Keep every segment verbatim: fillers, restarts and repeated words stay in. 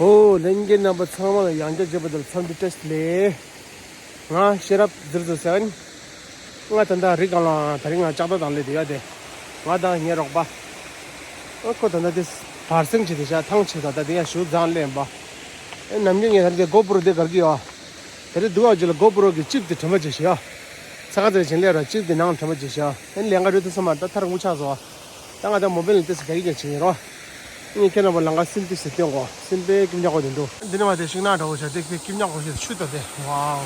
ཨོ་ལྷན་རྒྱས་རྣམ་པ་ཚང་མ་ལ་ཡང་བསྐྱར་མཇལ་བ་དང་འཚམས་འདྲི་བཀྲ་ཤིས་བདེ་ལེགས། ང་ཤེས་རབ་ཟེར་ཚུལ་ཟེར་ཨན། ང་ད་ལྟ་རི་སྒང་ལ་དེ་རིང་ང་ལྕགས་རྟ་དང་སླེབས་བསྡད་ཡོད་དེ། ང་དང་ངའི་རོགས་པ། ཨ་ཁོ་ད་ལྟ་དེ་བར་གསེང་བྱས་ཏེ་ཤ་ཐང་ཆད་ད་ལྟ་དེ་ཡང་ཞུ་ཙང་སླེབས་པ། ཨེ་ནམ་རྒྱུན་ངས་ད་ལྟ་གོ་པུ་རོ་དེ་སྒར་གྱི་ཡོད། དེ་རིང་སྡུག་ཨ་ཅི་ལ་གོ་པུ་རོ་གི་ཅིབ་དེ་དྲན་པ་བརྗེད་ཤག་ཡ། ས་ཁ་ཚ་ཅན་སླེབས་ར་ཅིབ་དེ་ནང་དྲན་པ་བརྗེད་ཤག་ཡ། ཨེ་ལས་ཀ་རུ་དུ་སོང་མ་ད་ཐར་ངུ་ཆགས་སོང་། ད་ང་ད་མོ་བེལ་ནས་ཏེ་སི་ག་ཡི་ག་བྱེད་ཡིན་རོ། ངས་ཁྱེད་རྣམ་པ་ལང་ཀ་སིམ་ཏི་སི་སྟོན་གོ། སིམ་པའི་སྐྱིབ་ཉག་གོ་དེ་འདུག་འདི་ནི་མ་དེ་ཤིང་ནག་འདྲ་བོ་བྱ་དེ་དེ་སྐྱིབ་ཉག་གོ་ཞེས་ཆུ་ད་དེ་ཝའོ།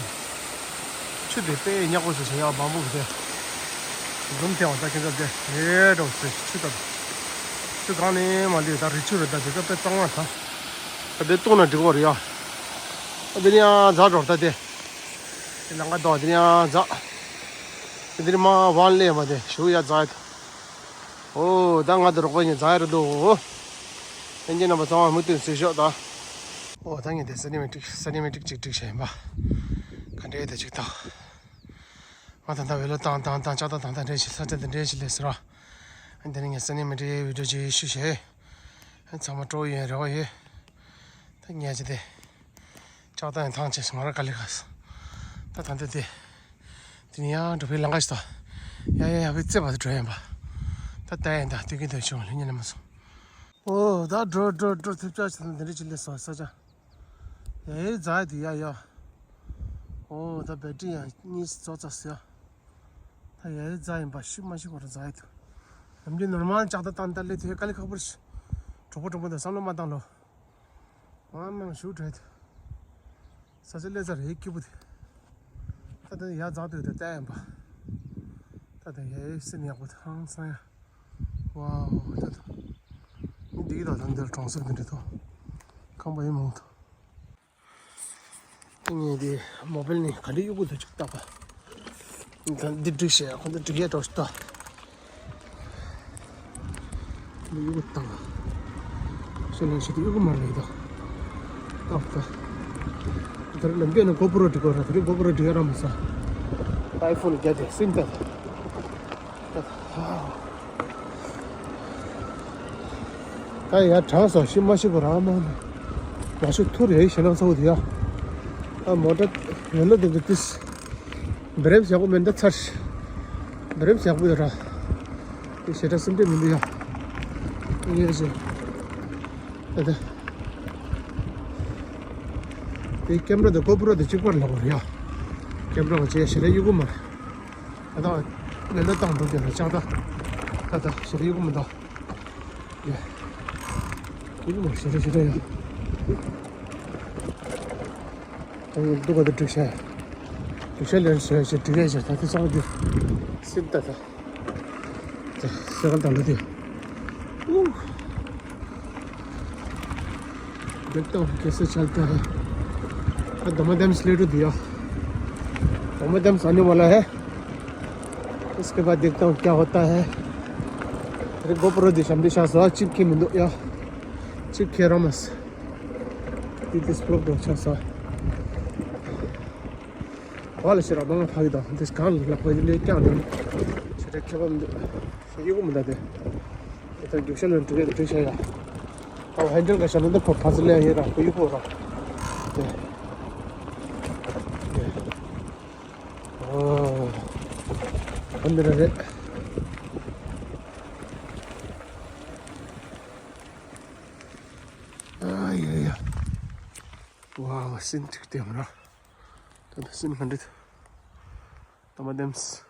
ཆུ་དེ་དཔེ་ཉག་གོ་ཞེས་བྱ་ཡག་བམ་པོ་གི་དེ། འཛུམ་ཐེངས་བ་ད་ཁྱེད་ཚོ་དེ་རེད་འགྲོ་ཟེར་ཆུ་ད། ཆུ་གང་ནས་མ་ལུས་ད་རི་ཆུ་རེད་ད་དེ་ད་དཔེ་གཙང་མ་ད། ད་དེ་བཏུང་ན་འགྲིག་གོ་རེད་ཡ། ད་དེ་ནི་ཡང་ཛ་འགྲོ་ད་དེ། དེ་ལང་ཀ་དོ་དེ་ནི་ཡང་ཛ། དེ་དེ་ནི་མ་ཝང་ལེ་མ་དེ་ཞུ་ཡ་ཛ་ཡ་ད། ཨོ་ད་ང་ད་རོགས་པ་ཉིད་ཛ་ཡ་རེད་འདུག་ཨོ། ལྷན་རྒྱས་རྣམ་པ་ཚང་མ་མུ་མཐུད་གཟིགས་ཤོག་ད། ཨོ་ད་ངས་དེ་སེ་ནི་མེ་ཊིག་སེ་ནི་མེ་ཊིག་ཅིག་བསྒྲིགས་བྱས་ཡིན་པ། ག་འདྲའི་དེ་ཅིག་ད། ང་ད་ལྟ་བེ་ལོ་བཏང་བཏང་བཏང་ལྕགས་རྟ་བཏང་བཏང་འདྲེན་བྱེད་ས་ཆ་དེ་འདྲེན་བྱེད་ལས་ཟེར་བ། དེ་ནི་ངས་སེ་ནི་མེ་ཊིག་བི་ཌིའོ་ཅིག་ཞུ་བྱས། ཚང་མ་སྤྲོ་ཡོན་རེ་བ་ཡོད། ད་ངས་ཅི་དེ། ལྕགས་རྟ་ཡང་ཐང་ཆད་སོང་ང་ར་དཀའ་ལས་ཁག་སོང་། ད་ད་འདི་དེ། དེ་ནི་ཡང་འགྲོ་བའི་ལམ་ཁ་ཞིག་ཏོ། ཡ་ཡ་ཡ་བའི་རྩེ་བར་དུ་འགྲོ་ཡིན་པ། ད་ལྟ་ཡིན་ད་དུས་ཀྱི་འདོད་ཆུང་ལྷན་རྒྱས་རྣམ་པ་ཚོ། ཨོ་ད་འགྲོ་འགྲོ་འགྲོ་ཐེབས་ཆག་བྱས་ན་འདི་འདྲ་ཅིག་སླེབས་སོང་ས་ཆ། ཡ་ཡའི་རྫ་ཡ་དེ་ཡ་ཡ། ཨོ་ད་བེ་ཊི་རི་ཡང་གཉིས་རྫོགས་ཚར་སོང་ཡ། ད་ཡ་ཡའི་རྫ་ཡིན་པ་ཤི་མ་ཤི་བར་རྫ་ཡ་དུ། ནམ་རྒྱུན་ནོར་མལ་ལྕགས་རྟ་བཏང་ད་སླེབས་དུས་དཀའ་ལས་ཁག་པོ་རེད། གྲོགས་པོ་གྲོགས་མོ་དང་བསམ་བློ་མ་བཏང་ལོ། མང་མང་ཞུ་བྲེལ། ས་ཆ་ལས་ས་རེད་སྐྱིད་པོ་དེ། ད་ལྟ་ཡ་རྫ་དུས་དེ་ལྟ་ཡིན་པ། ད་ལྟ་ཡའི་སེམས་ཡག་པོ་དེ་ཧང་སང་ཡ། ཝའོ་ད་ལྟ། མི་འདི་ད་ད་འདིར་གྲོང་གསེབ་འདི་འདྲ་ཐོ། ཁང་པ་ཡིན་མང་ཐོ། ངས་དེ་མོ་བེལ་ནས་ག་འདྲ་གཡུག་དགོས་འདུག་ཅིག་བལྟ་བ། ད་འདི་སྒྲིག་བྱས་ཁོ་འདི་སྒྲིག་ཡས་འགྲོ་ཞིག་ལྟ། འདི་གཡུག་བཏང་། ཤེས་ལན་ཞིག་གཡུག་མ་རེད་ད། ཏག་ཏག་ད་རེས་ལམ་བརྒྱུད་ནས་གོ་པུ་རོ་སྒྲིག་གོ་ར་ད་རེས་གོ་པུ་རོ་སྒྲིག་ཡ་ར་མ་ས། ཨའི་ཕོན་བརྒྱབ་སྟེ་སིམ་ཏག་ད་ཡ་དྲག་སོ་ཤི་མ་ཤི་གོ་ར་མ་ནི། མ་ཤི་ཐུར་ཡ་ཤི་ན་ཚ་བོ་དེ་ཡ། ཨ་མོ་ཊ་ཡོད་ལ་དེ་འདྲ་ཏིས། བེ་རེམ་ཡག་པོ་མེད་འདྲ་ཚར། བེ་རེམ་ཡག་པོ་ཡོད་ར། དེ་ཞེ་དྲག་སེམས་ཁྲལ་མི་འདུག་ཡ། ཡ་ཞེ། ཨ་ད། དེ་ཀེམ་ར་དེ་གོ་པུ་རོ་དེ་གཅིག་པར་ལོག་རེད་ཡ། ཀེམ་ར་ང་ཅེ་ཞེ་དྲག་གཡུག་གི་མ་རེད། ཨ་ད། ལེ་ལ་བཏང་འགྲོ་རྒྱུ་རེད་ཅག་ད། ད་ད་ཞེ་དྲག་གཡུག་གི་མི་འདུག་ཡ། གཡུག་གི་མ་རེད་ཞེ་དྲག་ཞེ་དྲག་ཡ། ཨ་ཡོ་འདུག་ག་ད་སྒྲིག་བྱས། སྒྲིག་བྱས་ལེན་བྱས་བྱས་སྒྲིག་ཡས་བྱས་ད་དེ་ཚང་གི་སིམ་ད་ད། ད་སེ་གལ་ད་ལོ་དེ། ཨུ། देखता हूँ कैसे चलता है। अब दमादम से लेटू दिया। दमादम से आने वाला है। उसके बाद देखता हूँ क्या होता है। अरे गोप्रो दिशा में दिशा सा चिप की मिंदो या। चिप के रमस। It is blocked अच्छा सा। ཝ་ལ་ཤི་ར་མང་ཕ་གི་དང་འདི་གང་ལ་ལག་པ་ཡིན་ལས་ཀྱང་འདི་ཤི་ར་ཁྱབ་མི་འདུག་ཤི་ཡི་གུ་མི་འདུག་དེ། དེ་ལྟར་རྒྱུག་ཤར་ལ་འགྲོ་ཡ་འགྲོ་བྱ་ཡ། ཨ་ཧན་ཌལ་ག་ཤ་ན་འདི་ཕོ་ཕ་ཚི་ལས་ཡིན་ར་ཁོ་ཡི་གུ་ར། དེ། ཨོ། ཨ་འདི་ར་རེད། ཨ་ཡ་ཡ། ཝའོ་སིན་ཅིག་དེ་མ་ར། ད་ད་སིན་ག་འདྲ་དེ། ད་མ་དེམས།